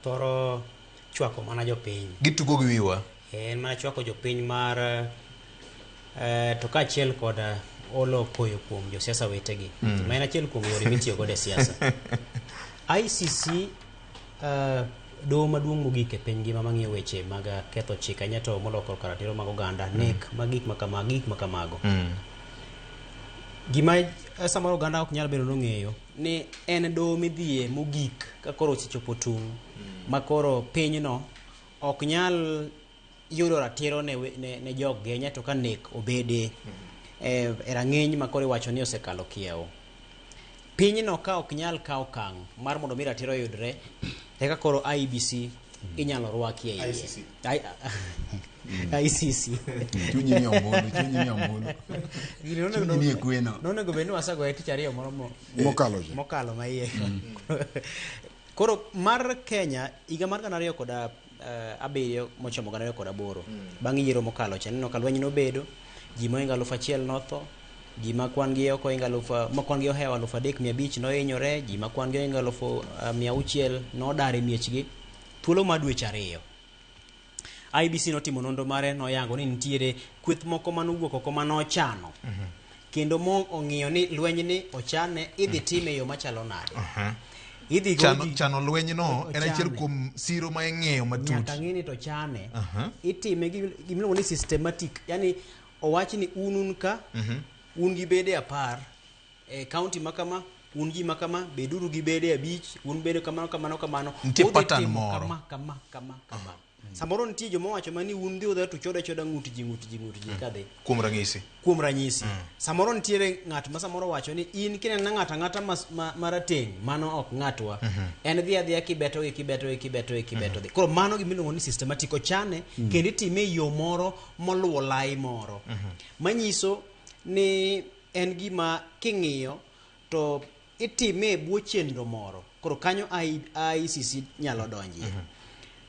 Thoro chwako mana jopiny. Gitugo gi wiwa. En mana chwako jopiny mar to kaachiel kod olo koyo kuom josiasa wetegi. Ma en achiel kuom yore mitiyo godo e siasa. ICC doho maduong' mogik e piny ngima mang'iyo weche mag ketho chik ahinya to moloyo korka ratiro mag oganda, nek mag gik makamago, gik makamago. Gima samoro oganda ok nyal bedo nong'eyo ni en doho midhiye mogik ka koro osechopo tung' ma koro pinyno ok nyal yudo ratiro ne, ne, ne jog gi ahinya to ka nek obede e rang'iny ma koro iwacho ni osekalo kiewo. Pinyno ka ok nyal kawo okang' mar mondo mi ratiro oyudre, eka koro IEBC inyalo rwaki e iye. ICC. ICC. Chunyi ni ombulu, chunyi ni ombulu. Gini nonego- Chunyi ni e kweno. Nonego bed ni wasegoye tich ariyo moro Mokalo cha. mokalo ma iye. Koro mar Kenya higa mar 2007 mochomo 2008 bang' yiero mokalo cha ineno ka lweny nobedo ji mohingo 1000 notho ji ma kwan gi ok ohingo aluf ma kwan gi ohewo 3500 nohinyore ji ma kwan gi ohingo 600 nodar e miechgi thuolo mar dweche ariyo IEBC notimo nonro mare noyango ni nitiere kweth moko manowuok oko manochano kendo mo ong'iyo ni lweny ni ochane idhi time e yo machalo nade idhi go Chano, ji- chano lweny no en achiel Ochane. kuom siro ma ing'iyo matut. nyaka ng'i ni to chane itime gi gimiluongo ni systematic yani owach ni un un ka un gi bede 10 e county ma kama un ji ma kama beduru gi bede 5 un bede kamano kamano kamano Nitie Udhi pattern timo moro. kama kama kama kama samoro nitie joma owacho ma ni un dhi udhi to chodo choda ng'ut ji ng'ut ji ng'ut ji kadhi Kuom ranyisi. kuom ranyisi samoro nitiere ng'at ma samoro wacho ni in kineno ng'ato ang'ata marateng' mano ok ng'atwa en dhi adhiya kibeto gi kibeto gi kibeto gi kibeto gi koro mano gimiluongo ni systematic ochane kendo itime e yo moro moluwo lai moro manyiso ni en gima king'iyo to itime e bwo chenro moro koro kanyo ICC nyalo donjie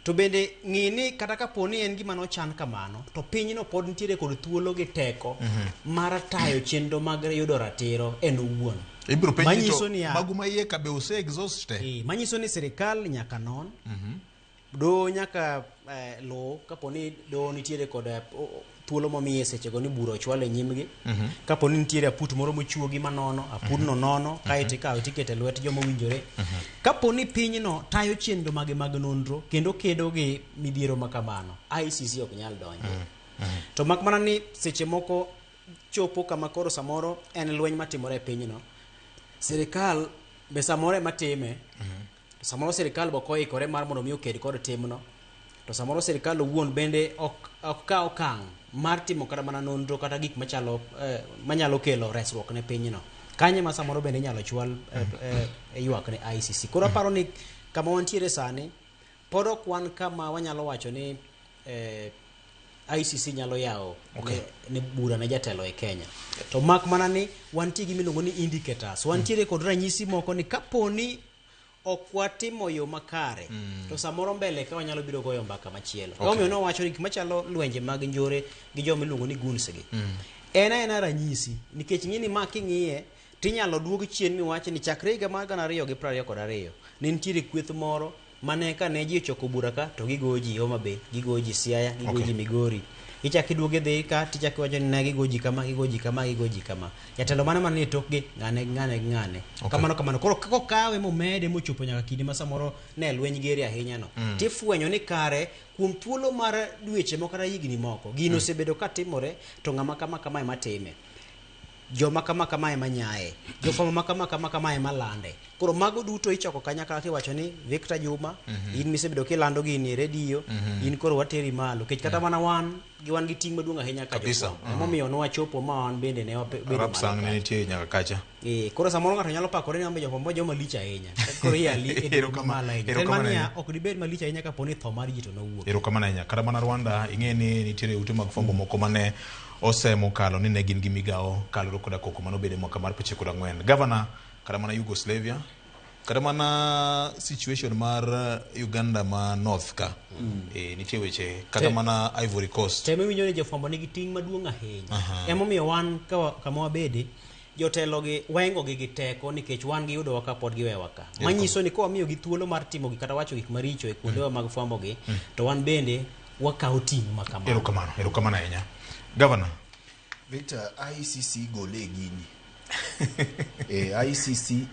to bende ng'i ni kata kapo ni en gima nochan kamano to pinyno pod nitiere kod thuolo gi teko mar tayo chenro mag yudo ratiro en owuon Ibiro penji Manyiso to niya- magu ma iye ka be ose exhaust te. Manyiso ni sirikal nyaka non doho nyaka luw kapo ni doho nitiere kod thuolo momiye sechego ni bura ochwal e nyimgi kapo ni nitiere aput moro mochuogi manono apudno nono kaeto ikawe tikete e lwet joma owinjore kapo ni pinyno tayo chenro mage mag nonro kendo kedo gi midhiero ma kamano ICC ok nyal donje to mak mana ni seche moko chopo kama koro samoro en lweny matimore e pinyno sirikal be samoro ema time to samoro sirikal be ok oikore mar mondo mi oked kod timno to samoro sirikal owuon bende ok kaw okang' mar timo kata mana nonro kata gik machalo manyalo kelo resruok ne pinyno kanyo ema samoro bende inyalo chwal ywak ne ICC koro aparo ni kama wantiere sani pod ok wan kama wanyalo wacho ni ICC nyalo yawo ne bura ne jatelo e Kenya to mak mana ni wantie gi miluongo ni indicators wantiere kod ranyisi moko ni kapo ni ok watimo yo makare to samoro mbele ka wanyalo biro goyo mbaka machielo okay. Nowacho ni gik machalo lwenje mag njore gi joma iluongo ni goons gi en aena ranyisi nikech ng'ini ma king'iye tinyalo duog chien miwach ni chakre higa mar 2022 ne nitiere kweth moro mane ka ne ji ochoko bura ka to gigoyo ji Homa Bay gigoyo ji Siaya gigoyo ji Migori ichak iduogo idhi ka tichak iwacho ni ne gigo ji kama gigo ji kama gigo ji kama jatelo mane mane nie tokgi ng'ane gi ng'ane gi ng'ane kamano kamano koro kokawe momede mochopo nyaka kinde ma samoro ne lweny gere ahinya no tifwenyo ni kare kuom thuolo mar dweche moko kata higni moko gino osebedo ka timore to ng'ama kama kama ema time joma kama kama ema nyaye jofwambo ma kama kama kama ema lande koro mago duto ichoko kanyakla tiwacho ni Victor Juma in misebedo kilando gini e redio in koro wateri malo nikech kata mana wan gi wan gi ting' maduong' ahinya ka Kabisa. jofwambo emomiyo nwachopo ma wan bende ne wabedo Arap malo Sang ne kacha. nitie nyaka kacha. Koro samoro ng'ato nyalo pakore ni wan be jofwambo joma lich ahinya koro iyali e dho Erokamano- malo ahinya en erokamano mana niya ahinya. ok dibed malich ahinya kapo ni tho mar ji to nowuok Erokamano ahinya. Kata mana Rwanda ing'e ni nitiere ute mag fwambo moko mane osemo kalo ni ne gin gi migawo kaluwore koda koko mane obedo e mwaka mar 94. Gavana kata mana Yugoslavia kata mana situation mar Uganda ma North ka nitie weche kata mana Ivory Coast. Tem iwinjo ni jofwambo nigi ting' maduong' ahinya. Emomiyo wan kama wabede Jotelo gi waingo gi gi teko nikech wan giyudowa ka pod giwewa ka. Manyiso ni kawamiyogi thuolo mar timo gik kata wacho gik maricho e kuondewa mag fwambo gi, to wan bende wakawo ting' ma kamano. Erokamano, erokamano ahinya. Governor. Victor, ICC gole e gini. ICC.